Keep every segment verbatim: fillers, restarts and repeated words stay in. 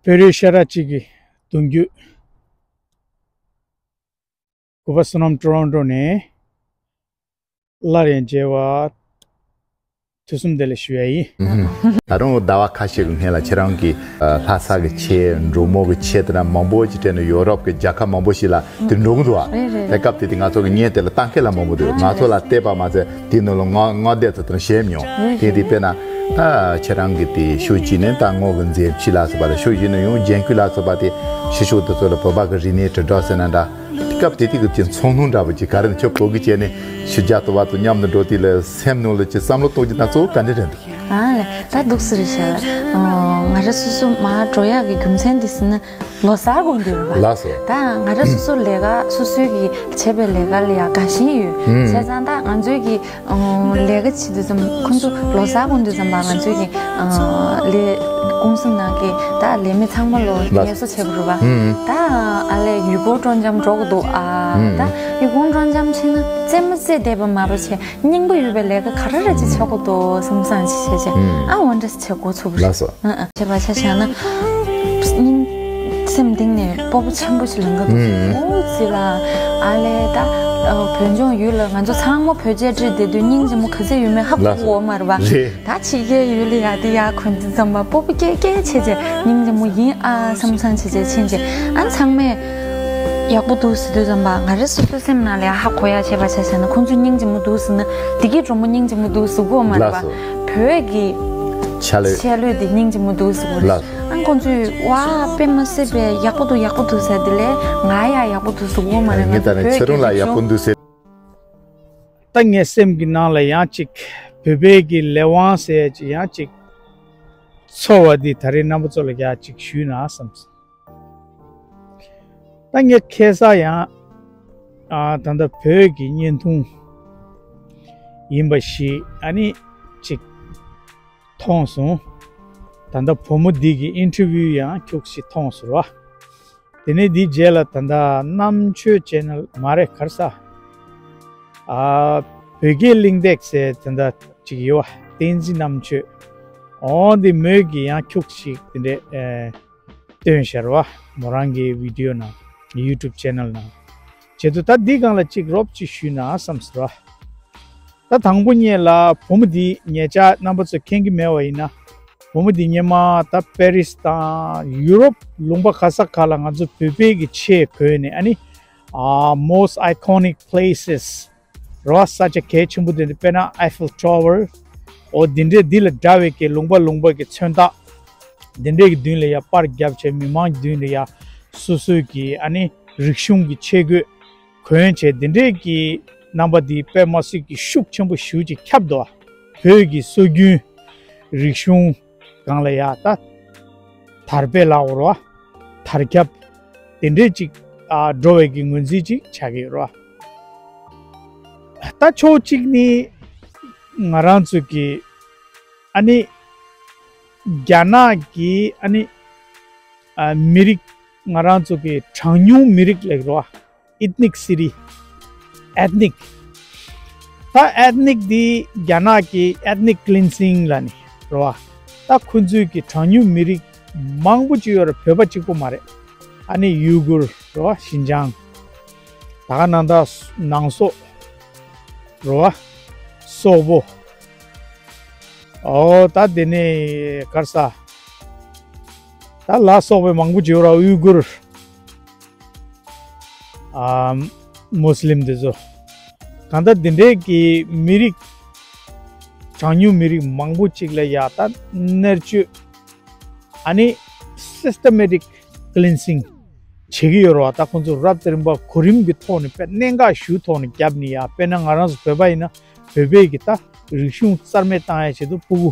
བོད་རིགས་ཤ་ཁྲག་གཅིག་གི་གདུང་རྒྱུད། གུས་པ་བསོད་ནམས་ཊོ་རོན་ཊོ་ནས་སླར་ཡང་མཇལ་བ་དུས་གསུམ་བདེ་ལེགས་ཞུ་ཡ་ཡིན། ད་རུང་ཟླ་བ་ཁ་ཤས་ཀྱི་སྔོན་ལ་ཁྱེད་རང་གིས་ལྷ་ས་གི་ཆེད། འབྲུག་མོ་གི་ཆེད་དེ་འདྲ་མང་པོ་ཅིག་སྤྲད་ནས་ཡོ་རོབ་ཀྱི་རྒྱལ་ཁབ་མང་པོ་ཞིག་ལ་དེ་འགྲོ་གི་འདུག་བ། རེད་རེད། དེ་སྐབས་དེ་དེ་ང་ཚོ་གི་བརྙན་དེ་ལ་ལྟ་མཁན་ལ་མང་པོ་འདུག་ང་ཚོ་ལ་བལྟས་པ་མ་ཟད་དེའི་ནང་ལ་ངོ་ངོ་དེབ་དེ་དང་བཤད་མྱོང་། རེད་དེ་དེ་རེད། དཔེར་ན་ད་ཁྱེད་རང་གི་དེ་ཤོག་གཅིག་ནས་ད་ངོ་གི་མཛེས་བྱིས་ལ་སོགས་པ་དང་ཤོག་གཞན་ནས་ཡང་རྒྱན་སྐུལ་ལ་སོགས་པ་དེ་ཕྱི་ཕྱོགས་དེ་ཚོ་ལ་བོད་པ་གི་རིག་གནས་དྲིལ་བསྒྲགས་ཟེར་ན་འདྲ། དེ་སྐབས་དེ་དུས་ཀྱི་ཚོར་སྣང་འདྲ་པོ་ཅིག་ག་རེ་ནས་ཁྱོད་བོད་ཀྱི་བྱས་ནས་ཕྱི་རྒྱལ་དུ་བ་དང་མཉམ་དུ་འགྲོ་དུས་ལ་སེམས་ནང་ལ་ཅིག་བསམ་བློ་གཏོང་རྒྱུ་དང་གཙོ་བོ་ག་འདྲ་རེད་འདུག་ཨ་ལས། ད་འདུག་སེ་རེད་ཤག་ང་རང་སོ་སོ་མར་འགྲོ་ཡག་གི་རྒྱུ་མཚན་འདི་ཟེར་ན་ལོ་གསར་དགོང་དུ་རེད་པ། ལགས་སོ། ད་ང་རང་སོ་སོ་ལས་ཀ་སོ་སོའི་གི་བྱས་པའི་ལས་ཀ་ལ་ཡང་དགའ་ཞེན་ཡོད། ཨུམ། བྱས་ཙང་ད་ང་ཚོའི་གི་ལས་ཀ་བྱེད་དུས་ཙམ་ཁོང་ཚོ་ལོ་གསར་དགོང་དུས་ཙམ་པ་ང་ཚོའི་གི་ལས་ཀུང་སི་ནང་གི་ད་ལས་མི་ཚང་མ་ལོ་ལགས། ངལ་གསོ་བྱས་པ་རེད་པ། ཨུམ། ད་ཨ་ལས་ཡུལ་སྐོར་སྤྲོ་འཆམ་འགྲོ་གི་འདུག་ཨ། ཨུམ། ད་ཡུལ་སྐོར་སྤྲོ་འཆམ་བྱས་ན་རྩེད་མོ་རྩེ་བསྡད་པ་མ་རེད་བྱས། སྙིང་པོ་ཡོད་པའི་ལས་ཀ་ག་རེ་རེ་ཅིག་ཆགས་དགོས་འདུག་བསམ་བསམ་ཅིག་བྱས་བྱས། ཨུམ། ཨ་འོ་འདྲ་ཞིག་བྱེད་འགོ་ཚུགས་པ་རེད། ལགས་སོ། ཨ་ཨ། བྱས་པ་ཆ་བཞག་ན། སྙིང་སེམས་གཏིང་ནས་སྤོབས་པ་ཆེན་པོ་ཞིག་ལངས་ཀྱི་འདུག་ཨུམ། ཨོ་ཙི་ལ། ཨ་ལས་ད། བོད་ལྗོངས་ཡུལ་ལ་ང་ཚོ་ཚང་མ་བོད་ཆས་དཀྲིས་བསྡད་དུས་སྙིང་རྗེ་མོ་ག་ཚོད་ཡོད་མེད་ཧ་གོ་གི་ཡོད་མ་རེད་པ། ལགས་སོ། ད་ཕྱི་རྒྱལ་ཡུལ་ལ་ཡར་དེ་ཡར་གོན་དུས་ཙམ་པ་སྤོབས་པ་སྐྱེ་སྐྱེ་བྱས་བྱས་སྙིང་རྗེ་མོ་ཡིན་ཨ་བསམ་བསམ་བྱས་བྱས་ཕྱིན་བྱས་ཨ་ཚང་མས། ཡག་པོ་འདུག་ཟེར་དུས་ཙམ་པ་ང་རེ་སོ་སོའི་སེམས་ནང་ལ་ཧ་གོ་ཡ་བྱས་པ་ཆ་བཞག་ན་ཁོང་ཚོ་སྙིང་རྗེ་མོ་འདུག་ཟེར་ན་བདེ་སྐྱིད་གྲོགས་མོ་སྙིང་རྗེ་མོ་འདུག་ཟེར་གོ་མ་རེད་པ། ལགས་སོ། བོད་ཀྱི་ཆ་ལུགས། ཆ་ལུགས་དེ་སྙིང་རྗེ་མོ་འདུག་ཟེར་གོ། ལགས་སོ། ཨ་ཁོང་ཚོས་ཝ་དཔེ་མ་སྲིད་པའི་ཡག་པོ་འདུག་ཡག་པོ་འདུག་ཟེར་དེ་ལས་ང་ཡ་ཡག་པོ་འདུག་ཟེར་གོ་མ་རེད། ང་ཚོ་བོད་ཀྱི་རིག་གཞུང་། ད་ངའི་སེམས་ཀྱི་ནང་ལ་ཡང་ཅིག་བོད་པའི་གི་ལས་དབང་ཟེར་ཅིག་ཡང་ཅིག་ཚོར་བ་འདི་ད་རེས་རྣམ་པ་ཚོ་ལ་ཡང་ཅིག་ཞུས་ན་བསམ་སོང་། ད་ངས་ཁ་སང་ཡང་ཨ་ད་ལྟ་བོད་ཀྱི་བརྙན་ཐུང་ཡིན་པ་ཞིག་ཨ་ནི་ཅིག་མཐོང་སོང་། ད་ལྟ་བུ་མོ་འདི་གི་ཨིན་ཊར་བིའུ་ཡང་ཁྱུག་ཞིག་མཐོང་སོང་ར། དེ་ནས་འདིའི་རྗེས་ལ་ད་ལྟ་རྣམ་དཔྱོད་ཅེ་ནལ་མ་རེད་ག་རེ་ཟེར། ཨ་བོད་སྐད་གླེང་སྟེགས་ཟེར་ད་ལྟ་ཅིག་ཡོད་པ། བསྟན་འཛིན་རྣམ་དཔྱོད། འོ་འདི་མོས་ཀྱིས་ཡང་ཁྱུག་ཞིག་དེ་འདྲས་ཨེ། བཏོན་ཤར་བ། མོ་རང་གི་བི་ཌི་ཡོ་ནང་ཡུ་ཊུབ་ཅེ་ནལ་ནང་བྱེད་དུས་ད་འདི་སྒང་ལ་གཅིག་རོབ་ཅིག་ཞུས་ན་བསམ་ཟེར་བ། ད་དང་པོ་ཉིད་ལ་བུ་མོ་འདི་ཉེ་ཆར་རྣམ་པ་ཚོས་མཁྱེན་གྱི་མེད་པ་ཡིན་ན། བུ་མོ་འདི་སྔོན་མ་ད་པེ་རིས་དང་ཡུ་རོབ་ལུང་པ་ག་ས་ག་ལ་ང་ཚོ་བོད་པའི་གི་ཆས་གོན་ནས་ཨ་ནི། ཨ་most iconic places རོ་ས་ཆ་གལ་ཆེན་པོ་དེ་འདི་དཔེར་ན་Eiffel Tower འོ་འདི་འདྲས་འདི་ལ་འདྲ་བའི་གི་ལུང་པ་ལུང་པ་གི་མཚོན་རྟགས་འདི་འདྲས་ཀྱི་མདུན་ལ་ཡ་པར་བརྒྱབ་བྱས་མི་མང་གི་མདུན་ལ་ཡ་སོ་སོའི་གི་ཨ་ནི་རིག་གཞུང་གི་ཆས་གོས་གོན་བྱས་འདི་འདྲས་ཀྱི་རྣམ་པ་འདི་དཔེ་མ་སྲིད་ཀྱི་ཤུགས་ཆེན་པོ་ཞེ་ཅིག་ཁྱབ་འདུག་བོད་ཀྱི་སྲོལ་རྒྱུན་རིག་གཞུང་སྒང་ལ་ཡ་ད་དར་སྤེལ་ལ་འོར་བ་དར་ཁྱབ་དེ་འདྲས་ཅིག་ཨ་འགྲོ་བའི་གི་ངོས་འཛིན་ཅིག་ཆགས་ཀྱི་ཡོད་རེད་བ། ད་ཕྱོགས་གཅིག་ནི་ང་རང་ཚོ་གི་ཨ་ནི་རྒྱ་ནག་གི་ཨ་ནི་ཨ་མི་རིགས་ང་རང་ཚོ་གི་གྲངས་ཉུང་མི་རིགས་ལབ་ཀྱི་རེད་བ། Ethnic city. Ethnic. ད་ethnic འདི་རྒྱ་ནག་གི་ethnic cleansing ལབ་ནི་རེད་བ། ད་ཁོ་ཚོའི་གི་གྲངས་ཉུང་མི་རིགས་མང་པོ་ཅིག་ཡོད་རེད། བོད་པ་གཅིག་པོ་མ་རེད། ཨ་ནི་ཡུ་གུར་རེད་བ། ཞིན་ཅང་། ད་ག་ནང་ད་ནང་སོག་རེད་བ། སོག་པོ། ཨོ་ད་དེ་ནས་ག་རེ་ཟེར། ད་ལ་སོག་པོ་མང་པོ་ཅིག་ཡོད་རེད་བ། ཡུ་གུར། ཨ་མུ་སི་ལིམ་དེ་ཚོ། གང་ལྟར་འདི་འདྲའི་གི་མི་རིགས་གྲངས་ཉུང་མི་རིགས་མང་པོ་ཅིག་ལ་ཡ་ད་མནར་གཅོད་ཨ་ནི་systematic cleansing བྱེད་ཀྱི་ཡོད་རེད་བ། ད་ཁོང་ཚོ་རབ་དང་རིམ་པ་གོ་རིམ་གྱི་ཐོག་ནས་དཔེ་གནད་འགག་ཞེ་པོ་ཐོག་ནས་བརྒྱབ་ནས་ཡ། དཔེར་ན་ང་རང་ཚོ་བོད་པ་ཡིན་ན་བོད་པའི་གི་ད་རིག་གཞུང་རྩ་མེད་བཏང་ཡ་ཆེད་དུ་སྤུ་གུ་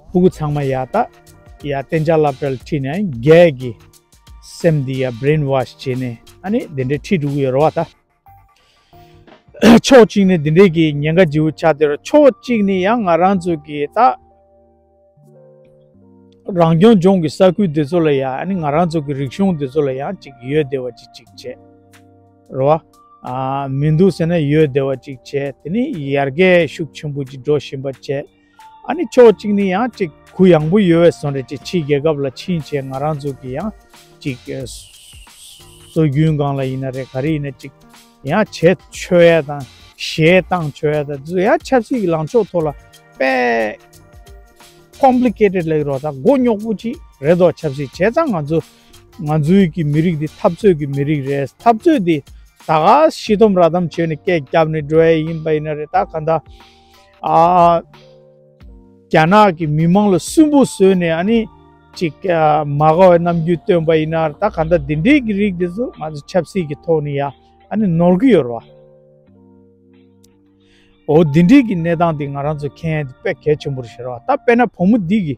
སྤུ་གུ་ཚང་མ་ཡ་ད་ཡ་གཏན་འཇགས་ལ་དཔེར་ཁྲིད་ནས་རྒྱའི་གི་སེམས་འདི་ཡ་brainwash བྱས་ནས་ཨ་ནི་འདི་འདྲའི་ཁྲིད་འགྲོ་གི་ཡོད་རེད་བ་ད། ཕྱོགས་གཅིག་ནས་འདི་འདྲའི་གི་ཉེན་ཁ་ལྗིད་པོ་ཆགས་བསྡད་རེད། ཕྱོགས་གཅིག་ནས་ཡང་ང་རང་ཚོ་གི་ད་རང་སྐྱོང་ལྗོངས་ཀྱི་ས་ཁུལ་འདི་ཚོ་ལ་ཡང་ཨ་ནི་ང་རང་ཚོ་གི་རིག་གཞུང་འདི་ཚོ་ལ་ཡང་ཅིག་ཡོད་བསྡད་པ་ཅིག་ཅིག་བྱས་རེད་བ། ཨ་མི་འདུག་ཟེར་ན་ཡོད་བསྡད་པ་ཅིག་བྱས། དེ་ནི་ཡར་རྒྱས་ཤུགས་ཆེན་པོ་ཅིག་འགྲོ་བཞིན་པ་བྱས། ཨ་ནི་ཕྱོགས་གཅིག་ནས་ཡང་ཅིག་གུ་ཡངས་པོ་ཡོད་པའི་བཟོ་འདྲ་ཅིག་ཕྱིའི་རྒྱལ་ཁབ་ལ་ཕྱིན་བྱས་ང་རང་ཚོ་གི་ཡང་ཅིག་ཨ་སྲོལ་རྒྱུན་སྒང་ལ་ཡིན་ན་རེད། ག་རེ་ཡིན་ན་ཅིག་ཡང་བྱས་ཆོག་ཡ་དང་གཞས་བཏང་ཆོག་ཡ་དང་དེ་ཚོ་ཡང་ཆབ་སྲིད་ཀྱི་ལངས་ཕྱོགས་ཐོག་ལ་དཔེ་complicated ལབ་ཀྱི་རེད་པ། ད་མགོ་རྙོག་པོ་ཅིག་རེད་དོ། ཆབ་སྲིད་བྱས་ཙང་ང་ཚོ་ང་ཚོའི་གི་མི་རིགས་འདི་འཐབ་རྩོད་ཀྱི་མི་རིགས་རེད། འཐབ་རྩོད་འདི་ད་ག་ཤི་འཐོམ་ར་འཐོམ་བྱས་ནས་སྐད་བརྒྱབ་ནས་འགྲོ་ཡ་ཡིན་པ་ཡིན་ན་རེད། ད་ག་འདྲ་ཨ་རྒྱ་ནག་གི་མི་མང་ལ་སུན་པོ་བཟོས་ནས་ཨ་ནི་ཅིག་ཨ་མ་དགའ་བའི་རྣམ་འགྱུར་སྟོན་པ་ཡིན་ན་ད་ག་འདྲ་འདི་འདྲའི་གི་རིགས་འདི་ཚོ་ང་ཚོ་ཆབ་སྲིད་ཀྱི་ཐོག་ནས་ཡ་ཨ་ནི་ནོར་གི་ཡོད་རེད་པ། འོ་འདི་འདྲའི་གི་གནས་སྟངས་འདི་ང་རང་ཚོ་མཁྱེན་ཡ་འདི་དཔེ་གལ་ཆེན་པོ་རེད་ཤག་རེད་པ། ད་དཔེར་ན་བུ་མོ་འདི་གི་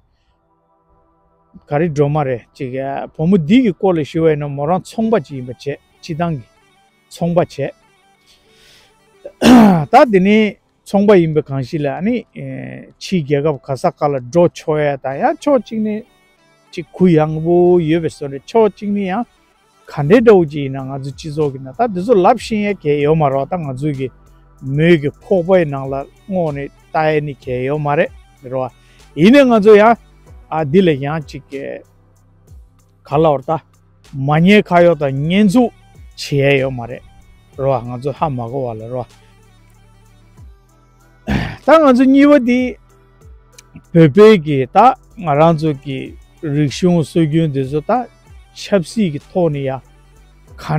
ག་རེ་སྒྲོལ་མ་རེད་ཅིག་ཨ་བུ་མོ་འདི་གི་སྐོར་ལ་ཞུ་བ་ཡིན་ན་མོ་རང་ཚོང་པ་ཅིག་ཡིན་པ་བྱས། སྤྱི་བཏང་གི་ཚོང་པ་བྱས། ད་དེ་ནས་ཚོང་པ་ཡིན་པའི་གང་ཞིག་ལ་ཨ་ནི་ཨེ་ཕྱིའི་རྒྱལ་ཁབ་ག་ས་ག་ལ་འགྲོ་ཆོག་ཡ་དང་ཡང་ཕྱོགས་གཅིག་ནས་ཅིག་གུ་ཡངས་པོ་ཡོད་པའི་བཟོ་འདྲ། ཕྱོགས་གཅིག་ནས་ཡང་ག་འདྲའི་འདྲ་བོ་ཅིག་ཡིན་ན་ང་ཚོ་སྤྱི་ཚོགས་ཀྱི་ནང་ད་དེ་ཚོ་ལབ་ཤེས་ཡ་གལ་ཡོད་མ་རེད་པ། ད་ང་ཚོའི་གི་མོས་གི་ཁོག་པའི་ནང་ལ་སྔོག་ནས་ལྟ་ཡ་ནི་གལ་ཡོད་མ་རེད་རེད་པ། ཡིན་ནའི་ང་ཚོ་ཡང་ཨ་འདི་ལ་ཡང་ཅིག་གི་ག་ལབ་དགོས་རེད། ད་མ་ཉེས་ཁ་གཡོག་དང་ཉེས་འཛུགས་བྱེད་ཡ་ཡོད་མ་རེད་རེད་པ། ང་ཚོ་ཧ་མ་གོ་བ་ལ་རེད་པ། ད་ང་ཚོ་གཉིས་པ་འདི་བོད་པའི་གི་ད་ང་རང་ཚོ་གི་རིག་གཞུང་སྲོལ་རྒྱུན་འདི་ཚོ་ད་ཆབ་སྲིད་ཀྱི་ཐོག་ནས་ཡ་ག་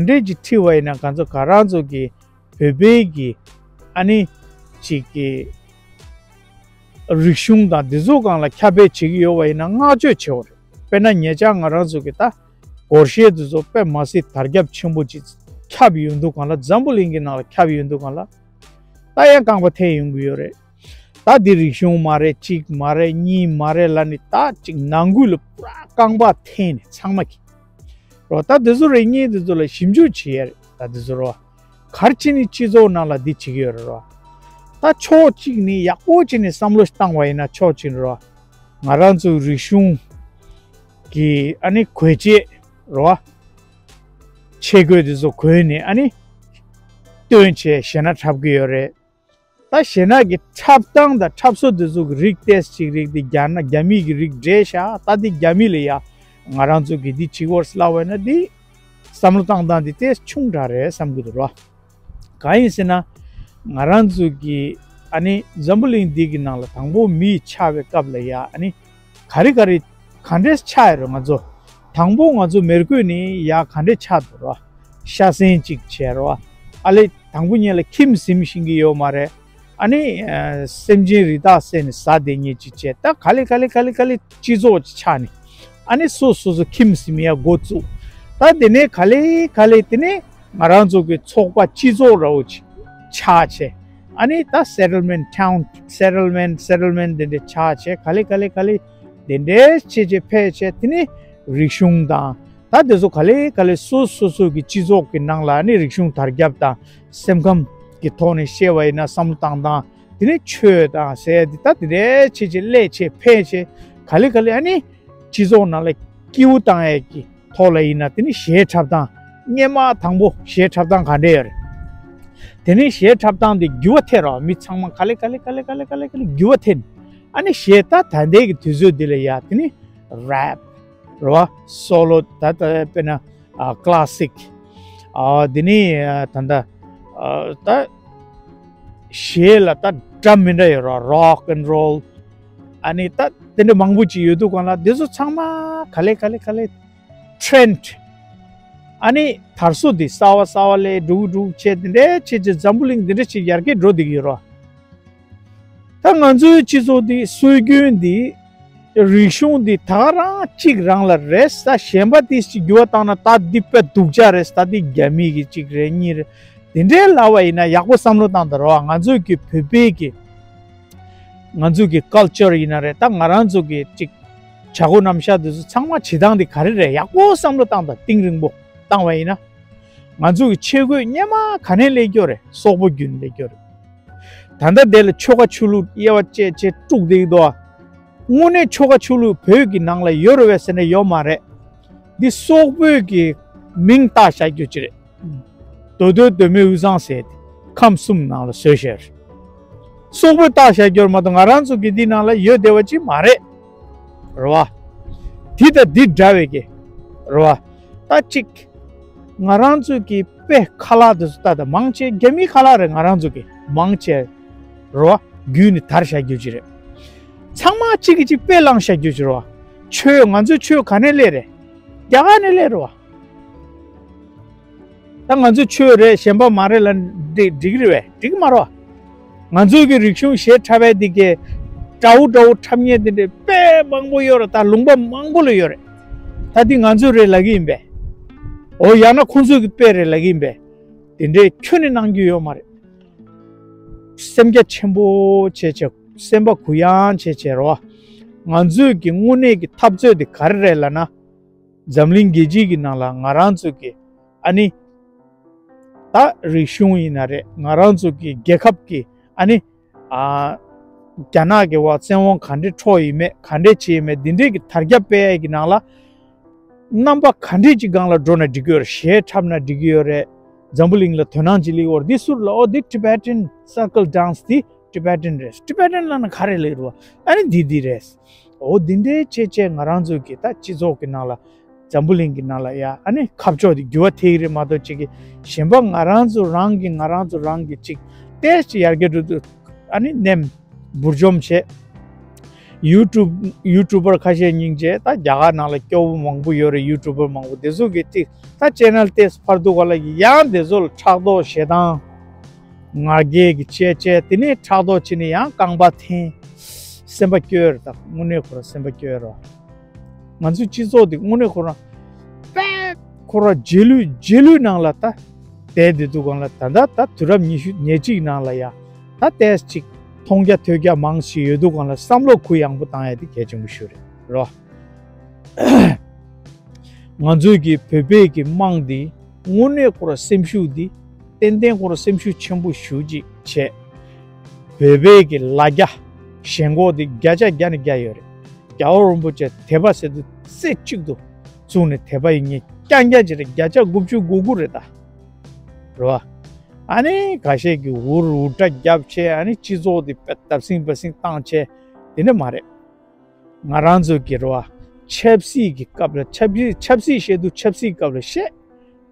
འདྲས་ཅིག་ཁྲིད་པ་ཡིན་ན་ང་ཚོ་ག་རང་ཚོ་གི་བོད་པའི་གི་ཨ་ནི་ཅིག་གི་རིག་གཞུང་དང་འདི་ཚོ་སྒང་ལ་ཁྱབ་སྤེལ་བྱེད་ཀྱི་ཡོད་པ་ཡིན་ན་བསྔགས་བརྗོད་བྱེད་དགོས་རེད། དཔེར་ན་ཉེ་ཆར་ང་རང་ཚོ་གི་ད་སྒོར་གཞས་འདི་ཚོ་དཔེ་མ་སྲིད་དར་ཁྱབ་ཆེན་པོ་ཅིག་ཁྱབ་ཡོང་དུས་སྒང་ལ། འཛམ་བུ་གླིང་གི་ནང་ལ་ཁྱབ་ཡོང་དུས་སྒང་ལ་ད་ཡང་རྐང་པ་འཐེན་ཡོང་གི་ཡོད་རེད། ད་འདི་རིག་གཞུང་མ་རེད་གཅིག་མ་རེད་གཉིས་མ་རེད་ལབ་ནས་ད་ཅིག་ནང་ཁུལ་ལ་པུ་ར་རྐང་པ་འཐེན་ནས་ཚང་མ་གི་རོ། ད་འདི་ཚོ་རེ་གཉིས་འདི་ཚོ་ལ་ཞིབ་འཇུག་བྱེད་ཡ་རེད། ད་འདི་ཚོ་རོ་ག་རེ་བྱས་ནས་སྤྱི་ཚོགས་ནང་ལ་འདི་བྱེད་ཀྱི་ཡོད་རེད་རོ། ད་ཕྱོགས་གཅིག་ནས་ཡག་པོ་བྱས་ནས་བསམ་བློ་བཏང་བ་ཡིན་ན་ཕྱོགས་གཅིག་ནས་རོ། ང་རང་ཚོའི་རིག་གཞུང་གི་ཨ་ནི་གོས་ཆས་རོ། ཆས་གོས་འདི་ཚོ་གོན་ནས་ཨ་ནི་སྟོན་བྱས་གཞས་སྣ་འཁྲབ་ཀྱི་ཡོད་རེད། ད་གཞས་སྣ་གི་འཁྲབ་སྟངས་དང་འཁྲབ་སྲོལ་འདི་ཚོ་གི་རིགས་ཏོག་ཙམ་ཅིག་རིགས་འདི་རྒྱ་ནག་རྒྱ་མི་གི་རིགས་འདྲེས་ཤག་ད་འདི་རྒྱ་མི་ལ་ཡ་ང་རང་ཚོ་གི་འདི་བྱེད་དགོས་ལབ་པ་ཡིན་ན་འདི་བསམ་བློ་བཏང་སྟངས་འདི་ཏོག་ཙམ་ཆུང་དྲགས་རེད་བསམ་གྱི་འདུག་རོ། གང་ཡིན་ཟེར་ན། ང་རང་ཚོ་གི་ཨ་ནི་འཛམ་བུ་གླིང་འདི་གི་ནང་ལ་དང་པོ་མི་ཆགས་པའི་སྐབས་ལ་ཡ་ཨ་ནི་ག་རེ་ག་རེ་ག་འདྲས་ཆགས་ཡོད་རེད། ང་ཚོ་དང་པོ་ང་ཚོ་མེ་རི་ཁུ་ནས་ཡ་ག་འདྲས་ཆགས་འདུག་རོ། ཤ་ཟན་གཅིག་བྱས་རོ། ཨ་ལས་དང་པོ་ཉིད་ལ་ཁྱིམ་ཟིན་ཤེས་ཀྱི་ཡོད་མ་རེད། ཨ་ནི་ཨ་སེམས་ཅན་རི་དྭགས་བསད་ནས་ཟ་བསྡད་མཁན་ཅིག་བྱས། ད་ག་ལེ་ག་ལེ་ག་ལེ་ག་ལེ་སྤྱི་ཚོགས་ཅིག་ཆགས་ནས་ཨ་ནི་སོ་སོ་སོ་ཁྱིམ་ཟིན་ཡ་འགོ་བཙུགས། ད་དེ་ནས་ག་ལེ་ག་ལེ་དེ་ནས་ང་རང་ཚོ་གི་ཚོགས་པ་སྤྱི་ཚོགས་འདྲ་བོ་ཅིག་ཆགས་བྱས། ཨ་ནི་ད་སེ་ཊལ་མེན་ཊི་ཊའུན་སེ་ཊལ་མེན་ཊི་སེ་ཊལ་མེན་ཊི་དེ་འདྲ་ཆགས་བྱས། ག་ལེ་ག་ལེ་ག་ལེ་དེ་འདྲའི་བྱས་བྱས་ཕེབས་བྱས། དེ་ནས་རིག་གཞུང་དང་ད་དེ་ཚོ་ག་ལེ་ག་ལེ་སོ་སོ་སོ་གི་སྤྱི་ཚོགས་ཀྱི་ནང་ལ་ནི་རིག་གཞུང་དར་ཁྱབ་དང་སེམས་ཁམས་ཀྱི་ཐོག་ནས་བཤད་པ་ཡིན་ན་བསམ་བློ་བཏང་སྟངས། དེ་ནས་ཆོས་དང་ཟེར་ཡ་འདི་ད་དེ་འདྲའི་བྱས་བྱས་སླེབས་བྱས་ཕེབས་བྱས། ག་ལེ་ག་ལེ་ཨ་ནི་སྤྱི་ཚོགས་ནང་ལ་སྐྱིད་པོ་བཏང་ཡས་ཀྱི་ཐོག་ལ་ཡིན་ན་དེ་ནི་གཞས་འཁྲབ་སྟངས། སྔོན་མ་དང་པོ་གཞས་འཁྲབ་སྟངས་ག་འདྲས་ཡོད་རེད། དེ་ནི་གཞས་འཁྲབ་སྟངས་དེ་འགྱུར་བ་ཐེབས་རོགས། མི་ཚང་མ་ག་ལེ་ག་ལེ་ག་ལེ་ག་ལེ་ག་ལེ་ག་ལེ་འགྱུར་བ་ཐེབས་ནས་ཨ་ནི་གཞས་ད་ད་ལྟའི་གི་དུས་ཚོད་འདི་ལ་ཡ་དེ་ནི་རེབ་རེད་པ། སོ་ལོ་ད་ད་དཔེར་ན་ཨ་ཀ་ལ་སིག་ཨ་དེ་ནི་ཨ་ད་ད་ཨ་ད་གཞས་ལ་ད་འདྲ་མི་འདྲ་ཡོད་རོགས། རོག་ཨེན་རོལ། ཨ་ནི་ད་དེ་འདྲ་མང་པོ་ཅིག་ཡོད་དུས་སྒང་ལ་དེ་ཚོ་ཚང་མ་ག་ལེ་ག་ལེ་ག་ལེ་ཊེན་ཌི། ཨ་ནི་དར་སྲོལ་འདི་གསར་བ་གསར་བ་ལས་འགྲོ་འགྲོ་བྱས་དེ་འདྲའི་བྱས་བྱས་འཛམ་བུ་གླིང་འདི་འདྲ་ཅིག་ཡར་རྒྱས་འགྲོ་བསྡད་ཀྱི་ཡོད་རོགས། ད་ང་ཚོའི་སྤྱི་ཚོགས་འདི་སྲོལ་རྒྱུན་འདི་རིག་གཞུང་འདི་ད་ག་རང་གཅིག་རང་ལ་རེད་ས། གཞན་པ་དེ་ཅིག་འགྱུར་བ་བཏང་ན་ད་འདི་དཔེ་སྡུག་ཅག་རེད་ས། ད་འདི་རྒྱ་མི་གི་གཅིག་རེད་གཉིས་རེད། དེ་འདྲའི་ལབ་པ་ཡིན་ན་ཡག་པོ་བསམ་བློ་བཏང་དང་རོགས། ང་ཚོའི་གི་བོད་པའི་གི་ང་ཚོའི་གི་ཀལ་ཅར་ཡིན་ན་རེད། ད་ང་རང་ཚོ་གི་གཅིག་བྱ་སྒོ་རྣམ་གཞག་དེ་ཚོ་ཚང་མ་བྱེད་སྟངས་དེ་ག་རེ་རེད། ཡག་པོ་བསམ་བློ་བཏང་དང་གཏིང་རིང་པོ་བཏང་བ་ཡིན་ན། ང་ཚོ་གི་ཆས་གོས་སྔོན་མ་ག་ནས་སླེབས་ཀྱི་ཡོད་རེད། སོག་པོ་བརྒྱུད་ནས་སླེབས་ཀྱི་ཡོད་རེད། ད་ལྟ་དེ་ལ་ཆོལ་ཁ་ཆོས་ལུགས་དབྱེ་བ་བཅད་བྱས་དཀྲུགས་བསྡད་ཀྱི་འདུག་དངོས་གནས་ཆོལ་ཁ་ཆོས་ལུགས་བོད་ཀྱི་ནང་ལ་ཡོད་རེད་པས་ཟེར་ན་ཡོད་མ་རེད། འདི་སོག་པོའི་གི་མིང་བཏགས་བཞག་རྒྱུ་ཅིག་རེད། མདོ་སྟོད་མདོ་སྨད་དབུས་གཙང་ཟེར་ཏེ་ཁམས་གསུམ་ནང་ལ་བཟོས་བཞག་རེད། སོག་པོས་བཏགས་བཞག་རྒྱུ་རེད་མ་གཏོགས་ང་རང་ཚོ་གི་འདི་ནང་ལ་ཡོད་བསྡད་པ་ཅིག་མ་རེད། རེད་བ། འདི་དང་འདི་འདྲ་བའི་གི། རེད་བ། ད་ཅིག་ང་རང་ཚོ་གི་དཔེ་ཁ་ལག་དེ་ཚོ་ད་ད་མང་ཆེ་རྒྱ་མིའི་ཁ་ལག་རེད། ང་རང་ཚོ་གི་མང་ཆེ། རེད་བ། བརྒྱུད་ནས་དར་བཞག་རྒྱུ་ཅིག་རེད། ཚང་མ་གཅིག་གིས་གཅིག་དཔེ་བླངས་བཞག་རྒྱུ་ཅིག་རེད་བ། ཆོས་ང་ཚོའི་ཆོས་ག་ནས་སླེབས་རེད། རྒྱ་གར་ནས་སླེབས་རེད་བ། ད་ང་ཚོའི་ཆོས་རེད་གཞན་པ་མ་རེད་ལབ་འགྲིག་འགྲིག་རེད་བས། འགྲིག་མ་རེད་བ། ང་ཚོའི་གི་རིག་གཞུང་གཞས་འཁྲབ་པའི་འདི་གའི་དགྲ་བོ་དགྲ་བོ་འཁྲབ་མཁན་དེ་འདྲའི་དཔེ་མང་པོ་ཡོད་རེད། ད་ལུང་པ་མང་པོ་ལ་ཡོད་རེད། ད་འདི་ང་ཚོའི་རེད་ལབ་ཀྱི་ཡིན་པས། འོ་ཡང་ན་ཁོང་ཚོའི་གི་དཔེ་རེད་ལབ་ཀྱི་ཡིན་པས། དེ་འདྲའི་ཁྱོན་ནས་གནང་རྒྱུ་ཡོད་མ་རེད། སེམས་རྒྱ་ཆེན་པོ་བྱས་བྱས་སེམས་པ་གུ་ཡངས་བྱས་བྱས་རོ། ང་ཚོས་ཀྱི་དངོས་གནས་ཀྱི་འཐབ་རྩོད་དེ་ག་རེ་རེད་ལབ་ན། འཛམ་གླིང་རྒྱལ་སྤྱི་གི་ནང་ལ་ང་རང་ཚོ་གི་ཨ་ནི། ད་རིག་གཞུང་ཡིན་ན་རེད། ང་རང་ཚོ་གི་རྒྱལ་ཁབ་ཀྱི་ཨ་ནི། ཨ། རྒྱ་ནག་གི་བ་བཙན་དབང་ག་འདྲས་འཕྲོག་ཡིན་མེད་ག་འདྲས་བྱས་ཡིན་མེད་འདི་འདྲས་ཀྱི་དར་རྒྱས་སྤེལ་ཡས་ཀྱི་ནང་ལ། རྣམ་པ་ག་འདྲས་ཀྱི་སྒང་ལ་འགྲོ་ན་འགྲིག་གི་ཡོད་རེད། གཞས་འཁྲབ་ན་འགྲིག་གི་ཡོད་རེད། འཛམ་བུ་གླིང་ལ་དོ་སྣང་ཅིག་སླེབས་ཡོད་རེད། འདི་ཟུར་ལ་ཨོ་འདི་Tibetan circle dance འདི་Tibetan རེད། Tibetan ལབ་ན་ག་རེ་ལབ་རེད་བ། ཨ་ནི་འདི་འདི་རེད། ཨོ་འདི་འདྲའི་བྱས་བྱས་ང་རང་ཚོ་གི་ད་སྤྱི་ཚོགས་ཀྱི་ནང་ལ་འཛམ་བུ་གླིང་གི་ནང་ལ་ཡ་ཨ་ནི་ཁ་ཕྱོགས་དེ་འགྱུར་བ་ཐེབས་ཀྱི་རེད་མ་གཏོགས་ཅིག་གི་གཞན་པ་ང་རང་ཚོ་རང་གི་ང་རང་ཚོ་རང་གི་ཅིག་ཏོག་ཙམ་ཡར་རྒྱས་འགྲོ་དུས་ཨ་ནི་ནེམ་འབུར་འཇོམས་བྱས། ཡུ་ཊུབ་ཡུ་ཊུབ་པར་ཁ་ཤས་སྙིང་རྗེ་ད་རྒྱ་གར་ནང་ལ་སྐྱོ་བོ་མང་པོ་ཡོད་རེད། ཡུ་ཊུབ་པར་མང་པོ་དེ་ཚོ་གི་ཏིག་ད་ཅེ་ནལ་ཏེས་ཕར་འདུག་ག་ལ་ཡང་དེ་ཚོ་ལ་ཕྲག་དོག་ཞེ་སྡང་ང་རྒྱལ་གྱི་བཅས་བཅས་དེ་ནས་ཕྲག་དོག་བྱས་ནས་ཡང་རྐང་པ་འཐེན། སེམས་པ་སྐྱོ་རེད། ད་དངོས་གནས་ཁོ་རང་སེམས་པ་སྐྱོ་རེད། ང་ཚོའི་སྤྱི་ཚོགས་འདི་དངོས་གནས་ཁོ་རང་དཔེ་ཁོ་རང་རྗེས་ལུས་རྗེས་ལུས་ནང་ལ་ད་བསྡད་བསྡད་འདུག་ག་ལ་ད་ད་ད་དུས་རབས་ཉི་ཤུ་ཉེར་གཅིག་ནང་ལ་ཡ་ད་ཏོག་ཙམ་ཅིག་མཐོང་རྒྱ་ཐོས་རྒྱ་མང་ཞིག་ཡོད་འདུག་ག་ལ་བསམ་བློ་གུ་ཡངས་པོ་བཏང་ཡ་དེ་གལ་ཆེན་པོ་ཞིག་རེད་རོ། ང་ཚོའི་གི་བོད་པའི་གི་དམངས་འདི་དངོས་གནས་ཁོ་རང་སེམས་ཤུགས་འདི་ཏན་ཏན་ཁོ་རང་སེམས་ཤུགས་ཆེན་པོ་ཞེ་ཅིག་བྱས། བོད་པའི་གི་ལ་རྒྱ་ཞེན་ཁོག་འདི་བརྒྱ་ཆ་བརྒྱ་ནས་བརྒྱ་ཡོད་རེད། རྒྱལ་བ་རིན་པོ་ཆེ་དད་པ་ཟེར་དུས་རྩེ་གཅིག་ཏུ་བཙུགས་ནས་དད་པ་ཡིན་ངེས་རྐྱང་རྐྱང་ཅིག་རེད། བརྒྱ་ཆ་དགུ་བཅུ་གོ་དགུ་རེད་ད། རེད་བ། ཨ་ནི་ཁ་ཤས་ཀྱིས་འུར་འུར་སྒྲ་བརྒྱབ་བྱས་ཨ་ནི་སྤྱི་ཚོགས་འདི་དཔེ་བརྡབ་གསིག་འབར་གསིག་བཏང་བྱས་དེ་འདྲ་མ་རེད། ང་རང་ཚོ་གི་རེད་བ། ཆབ་སྲིད་ཀྱི་སྐབས་ལ་ཆབ་སྲིད་ཆབ་སྲིད་བཤད་དུས་ཆབ་སྲིད་སྐབས་ལ་བཤད།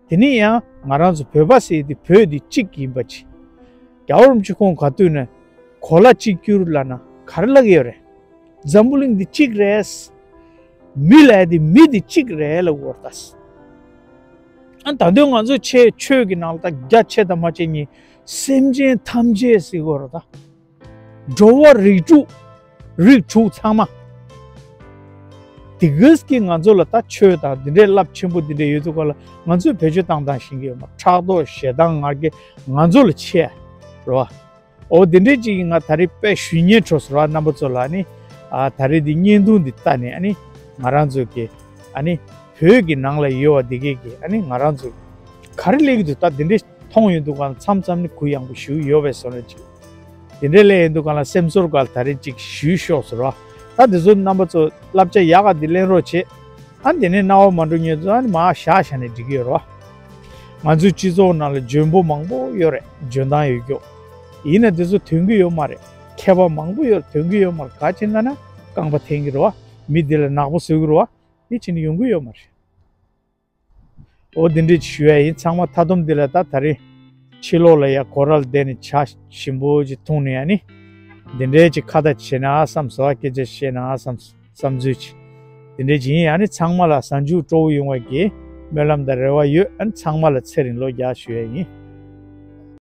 དེ་ནས་ཡང་ང་རང་ཚོ་བོད་པ་ཟེར་དེ་བོད་འདི་གཅིག་ཡིན་པ་ཅིག་རྒྱལ་བ་རིན་པོ་ཆེ་ཁོང་ག་དུས་ནས་གོ་ལ་གཅིག་གྱུར་ལབ་ན་ག་རེ་ལབ་ཀྱི་ཡོད་རེད། འཛམ་བུ་གླིང་འདི་གཅིག་རེད། མི་ལབ་ཡ་འདི་མི་འདི་གཅིག་རེད་ལབ་དགོས་རེད་ད། ཨ་ད་དུང་ང་ཚོ་ཆེ་ཆོས་ཀྱི་ནང་ལ་ད་རྒྱ་ཆེ་དང་མ་ཆེ་གཉིས་སེམས་ཅན་ཐམས་ཅད་ཟེར་དགོས་རེད་ད། འགྲོ་བ་རིགས་དྲུག་རིགས་དྲུག་ཚང་མ། དེ་གིས་ཀྱི་ང་ཚོ་ལ་ད་ཆོས་དང་འདི་འདྲའི་རླབས་ཆེན་པོ་འདི་འདྲའི་ཡོད་དུས་ག་ལ་ང་ཚོས་བེད་སྤྱོད་བཏང་བཏང་ཤེས་ཀྱི་ཡོད་མ་ཕྲག་དོག་ཞེ་སྡང་ང་རྒྱལ་ང་ཚོ་ལ་ཆེ་རེད་བ། འོ་དེ་འདྲའི་ཅིག་ང་ད་རེས་དཔེ་ཞུ་སྙིང་བྲོ་སོང་ར་རྣམ་པ་ཚོ་ལ་ནི། ཨ་ད་རེས་འདི་བརྙན་ཐུང་འདི་ལྟ་ནས་ཨ་ནི་ང་རང་ཚོ་གི་ཨ་ནི་བོད་ཀྱི་ནང་ལ་ཡོད་བ་འདི་གས་ཀྱི་ཨ་ནི་ང་རང་ཚོ་ག་རེ་ལས་ཀྱི་འདུག་ད་འདི་འདྲའི་མཐོང་ཡོང་དུས་ག་ལ་མཚམས་མཚམས་ནི་གུ་ཡངས་པོ་ཞུ་ཡོད་པའི་བཟོ་འདྲ་ཅིག་དེ་འདྲའི་ལས་ཡིན་དུས་ག་ལ་སེམས་ཚོར་ག་ལ་ད་རེས་ཅིག་ཞུས་ཤོག་ཟེར་བ། ད་དེ་ཚོ་རྣམ་པ་ཚོ་བསླབ་བྱ་ཡག་ག་འདི་ལེན་རོགས་བྱེད། ཨ་འདི་ནས་རྣ་བ་མ་འགྲོ་ཉེན་ཚོ་ཨ་ནི་མ་བཞག་བཞག་ནས་འགྲིག་གི་ཡོད་རོ། ང་ཚོའི་སྤྱི་ཚོགས་ནང་ལ་འཇོན་པོ་མང་པོ་ཡོད་རེད། འཇོན་ཐང་ཡོད་རྒྱུ། ཡིན་ན་དེ་ཚོ་ཐོན་གི་ཡོད་མ་རེད། མཁས་པ་མང་པོ་ཡོད་རེད། ཐོན་གི་ཡོད་མ་རེད། ག་ཅི་ན་ན་རྐང་པ་འཐེན་གི་རེད་བ། མི་འདི་ལ་ནག་པོ་བཟོ་གི་རེད་བ། འདི་ཕྱིན་ནས་ཡོང་གི་ཡོད་མ་རེད། འོ་འདི་འདྲས་ཞུ་ཡ་ཡིན། ཚང་མ་མཐའ་སྡོམ་འདི་ལ་ད་ད་རེས་ཕྱི་ལོགས་ལ་ཡ་སྒོ་ར་ལ་བསྡད་ནས་ཇ་ཞིམ་པོ་ཅིག་འཐུང་ནས་ཡ་ནི། འདི་འདྲས་ཅིག་ཁ་བརྡ་བྱས་ན་བསམ་སོ། སྐད་ཆ་བཤད་ན་བསམ་བསམ་ཚུལ་ཅིག་འདི་འདྲས་ཅིག་ཡིན། ཡ་ནི་ཚང་མ་ལ་གཟའ་མཇུག་སྤྲོ་བོ་ཡོང་བ་གི་སྨོན་ལམ་དང་རེ་བ་ཡོད། ཨ་ནི་ཚང་མ་ལ་ཚེ་རིང་ལོ་བརྒྱ་ཞུ་ཡ་ཡིན།